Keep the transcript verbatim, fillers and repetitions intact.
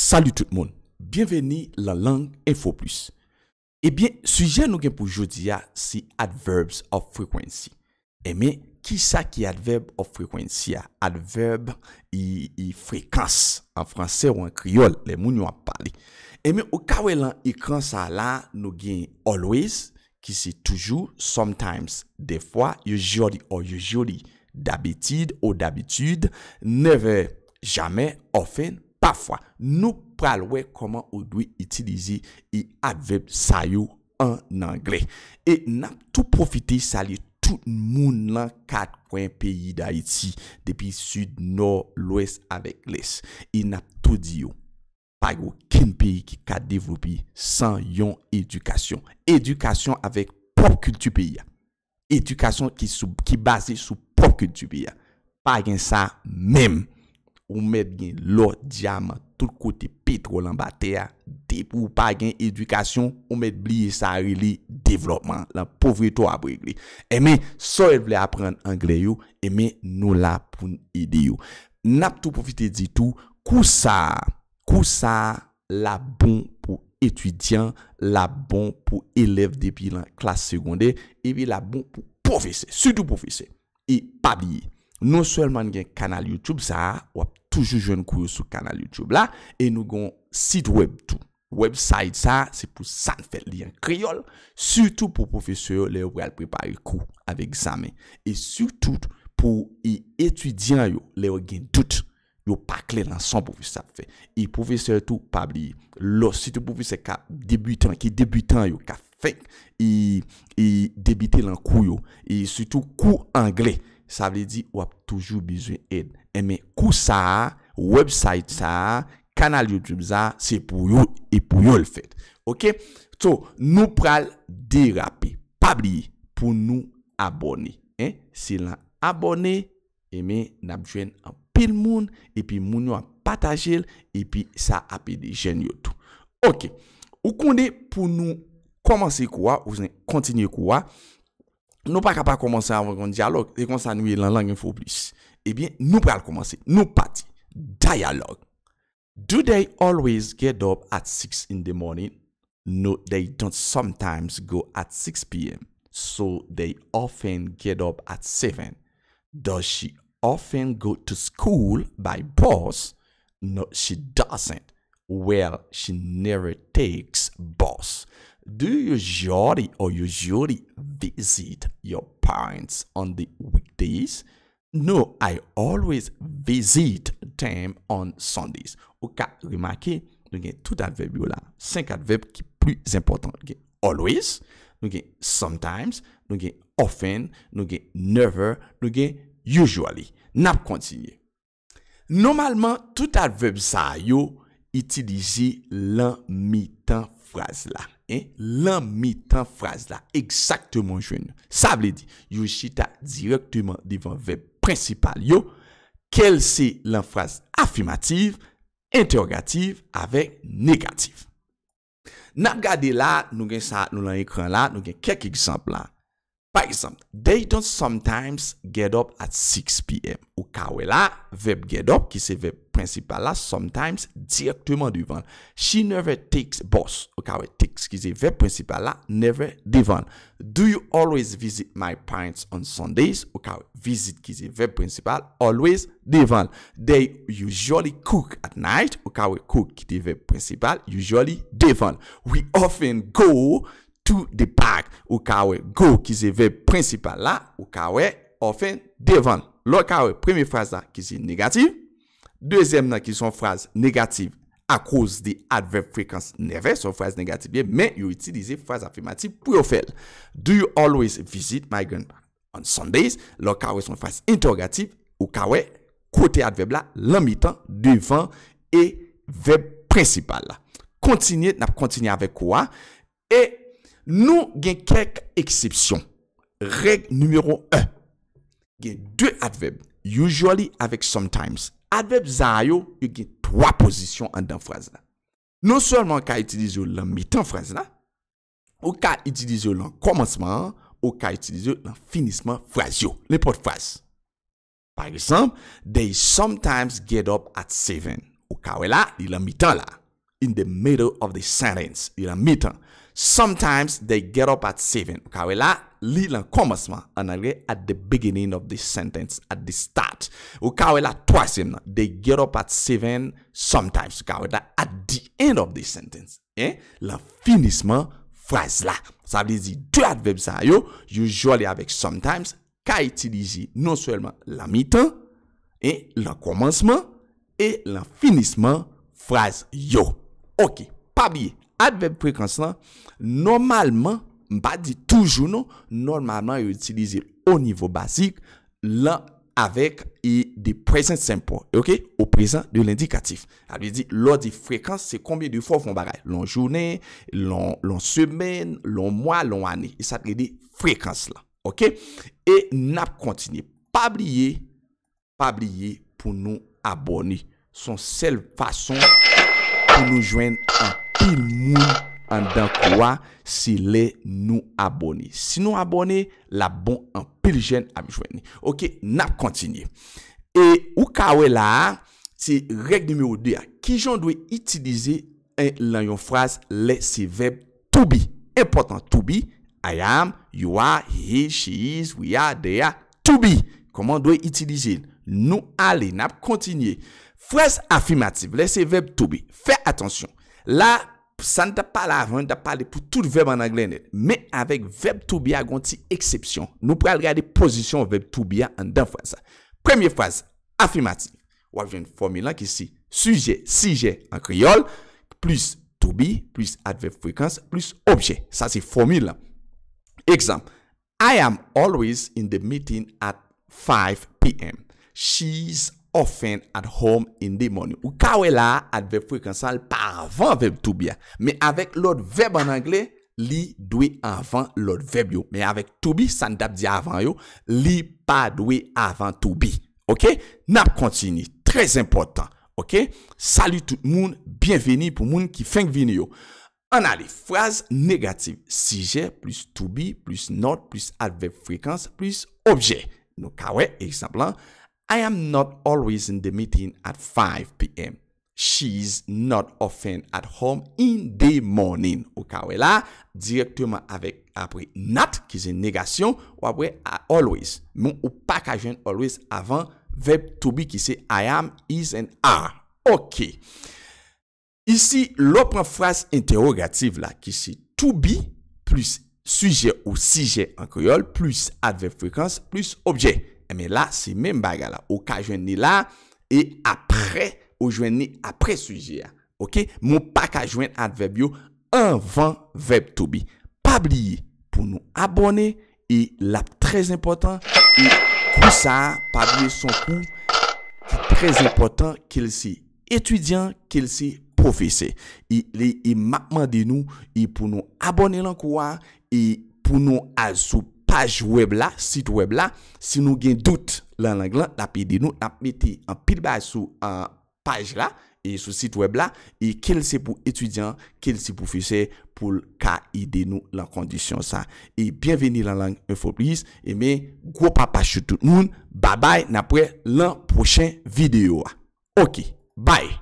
Salut tout moun, byenveni lan Lang Enfo Plis. Ebyen, sijè nou gen pou jodi a se adverbs of frequency. Enben, kisa ki adverb of frequency a? Adverb i, i frekans an franse ou an kreyòl, lè moun yo ap pale. Enben, ou ka wè lan ekran sa la, nou gen always, ki se toujou, sometimes, dèfwa, usually or usually, dabitid ou dabitid, never, jamè, often, pafwa. Nou pral wè kòman ou dwe itilize e advèb sa yo an anglè. E n ap tou pwofite salye tout moun lan kat kwen peyi Dayiti, depi sid, nò, lwès avèk lès. E n ap tou di yo, pa gen okenn peyi ki ka devlope san yon edikasyon. Edikasyon avèk pwòp kilti peyi a. Edikasyon ki, sou, ki baze sou pwòp kilti peyi a. Pa gen sa menm. Ou mèt gen lò, dyaman, tout kote, petwòl anba tè a. Depi w pa gen edikasyon, ou mèt bliye sa rele devlòpman. Lan povrete w ap regle. Enben, sa w vle aprann anglè yo, enben, nou la pou n ede yo. N ap tou pwofite di tou, kou sa a, kou sa a, l ap bon pou etidyan, l ap bon pou elèv depi lan klas segondè, epi l ap bon pou pwofesè, sitou pwofesè. E pa bliye, non sèlman n gen kanal YouTube sa a, w ap toujou jwenn kou yo sou kanal YouTube la, e nou gen yon sit wèb tou. Website sa a, se pou sa n fè l, li an kreyòl, sitou pou pwofesè yo lè yo pral prepare kou avèk egzamen, e sitou pou e etidyan yo lè yo gen dout, yo pa klè lan sa yon pwofesè ap fè. E pwofesè tou, pa bliye, lò, sitou pwofesè k ap debitan, ki debitan yo, k ap fèk e, e debite lan kou yo, e sitou kou anglè, sa vle di w ap toujou bezwen èd. Enben, kou sa a, website sa a, kanal YouTube sa a, se pou yo e pou yo l fèt. Oke? So, nou pral derape. Pa bliye pou nou abòne. En? Se lan abòne, enben, n ap jwenn anpil moun, epi moun yo ap pataje l, epi sa ap ede jèn yo tou. Oke. Ou konnen pou nou kòmanse kou a, oubyen kontinye kou a, nou pa ka pa kòmanse avèk yon dyalòg. Se konsa nou ye lan Lang Enfo Plis. Ebyen, nou pral kòmanse. Nou pati. Dialogue. Do they always get up at six in the morning? No, they don't sometimes go at six p m. So they often get up at seven. Does she often go to school by bus? No, she doesn't. Well, she never takes bus. Do you usually or usually visit your parents on the weekdays? No, I always visit them on Sundays. Ou ka remake, nou gen tout advèb yo la. Senk advèb ki pli enpòtan. Nou gen always, nou gen sometimes, nou gen often, nou gen never, nou gen usually. N ap kontinye. Nòmalman, tout advèb sa yo itilize lan mitan fraz la. En? Lan mitan fraz la. Egzakteman, jwenn. Sa vle di, yo chita dirèkteman devan vèb prensipal yo, kèl se lan fraz afimatif, entèwogatif avèk negatif. N ap gade la, nou gen sa, nou lan ekran la, nou gen kèk egzanp la. Pa egzanp, they don't sometimes get up at six p m. Ou ka wè la, vèb get up, ki se vèb prensipal la, sometimes, dirèkteman devan l. She never takes bus. Ou ka wè takes, ki se vèb prensipal la, never devan l. Do you always visit my parents on Sundays? Ou ka wè visit, ki se vèb prensipal, always devan l. They usually cook at night. Ou ka wè cook, ki te vèb prensipal, usually devan l. We often go to the park. Ou ka wè go, ki se vèb prensipal la, ou ka wè often devan l. Lè w ka wè premye fraz la, ki se negatif, dezyèm nan, ki se yon fraz negatif akoz de advèb frekans never, se yon fraz negatif ye, men yo itilize fraz afimatif pou yo fè l. Do you always visit my grandpa on Sundays? Lè w ka wè se yon fraz entèwogatif, ou ka wè kote advèb la, lan mitan, devan, e vèb prensipal la. Kontinye, n ap kontinye avèk kou a. E nou gen kèk eksepsyon. Règ nimewo en. Gen de advèb, usually avèk sometimes. Advèb sa yo, yo gen twa pozisyon anndan fraz la. Non sèlman w ka itilize yo lan mitan fraz la, ou ka itilize yo lan kòmansman an, ou ka itilize yo lan finisman fraz yo. Nenpòt fraz. Pa egzanp, they sometimes get up at seven. Ou ka wè la, li nan mitan la. In the middle of the sentence. Li nan mitan. Sometimes they get up at seven. Ou ka wè la, li nan kòmansman. An anglè, at the beginning of the sentence, at the start. Ou ka wè la, twazyèm nan. They get up at seven sometimes. Ou ka wè la, at the end of the sentence. En, lan finisman fraz la. Sa vle di, de advèb sa yo, usually avèk sometimes, ka itilize non sèlman lan mitan, e lan kòmansman, e lan finisman fraz yo. Oke, pa bliye, advèb frekans lan, nòmalman, m pa di toujou non, nòmalman yo itilize l o nivo bazik, lan avèk e de present simple, oke? O prezan de lendikatif. Sa vle di, lè w di frekans, se konbyen de fwa w fè yon bagay. Lan jounen, lan, lan semèn, lan mwa, lan ane. E sa t rele frekans lan, oke? E n ap kontinye. Pa bliye, pa bliye pou nou abòne. Se yon sèl fason pou nou jwenn anpil moun anndan kou a, se lè nou abòne. Si nou abòne, l ap bon, anpil jèn ap jwenn li. Oke, n ap kontinye. E ou ka wè la a, se règ nimewo de a. Kijan w dwe itilize en, lan yon fraz lè se vèb to be? Enpòtan, to be, I am, you are, he, she is, we are, they are, to be. Kòman w dwe itilize l? Nou ale, n ap kontinye. Fraz afimatif, lè se vèb to be. Fè atansyon. La, sa n t ap pale avan, n t ap pale pou tout vèb an anglè nèt. Men avèk vèb to be a, gen yon ti eksepsyon. Nou pral gade pozisyon vèb to be a anndan fraz la. Premye fraz, afimatif. W ap jwenn fòmil lan ki se sijè, sijè an kreyòl, plis to be, plis advèb frekans, plis objè. Sa se fòmil lan. Egzanp, I am always in the meeting at five p.m. She's often at home in the morning. Ou ka wè la a, advèb frekans la, l pa avan vèb to be a. Men avèk lòt vèb an anglè, li dwe avan lòt vèb yo. Men avèk to be, sa n t ap di avan yo, li pa dwe avan to be. Oke? N ap kontinye. Trè enpòtan. Oke? Salut tout moun, byenveni pou moun ki fenk vini yo. Ann ale, fraz negatif, sijè, plis to be, plis not, plis advèb frekans, plis objè. Nou ka wè egzanp lan, I am not always in the meeting at five p.m. She's not often at home in the morning. Ou ka wè la, dirèkteman avèk, apre not, ki se negasyon, w ap wè a, always. Men ou pa ka jwenn always avan vèb to be ki se I am, is and are. Oke. Isi, lè w pran fraz entèwogatif la, ki se to be, plis sijè ou sijè an kreyòl, plis advèb frekans, plis objè. Enben la, se menm bagay la. Ou ka jwenn li la, e apre, ou jwenn li apre sijè a. Oke? Men w pa ka jwenn advèb yo anvan vèb to be. Pa bliye, pou nou abòne, e l ap trè enpòtan, e kou sa a, pa bliye se yon kou ki trè enpòtan, ke l se etidyan, ke l se pwofesè. E, e, e m ap mande nou, e pou nou abòne lan kou a, e pou nou al sou paj wèb la, sit wèb la, si nou gen dout lan lang lan, l ap ede nou, n ap mete anpil bagay sou, an, paj la, e sou sit wèb la, e ke l se pou etidyan, ke l se pwofesè, pou l ka ede nou lan kondisyon sa. E byenveni lan Lang Enfo Plis, e men gwo papa chou tout moun, babay, n ap wè lan pwochen videyo a. Oke, bay!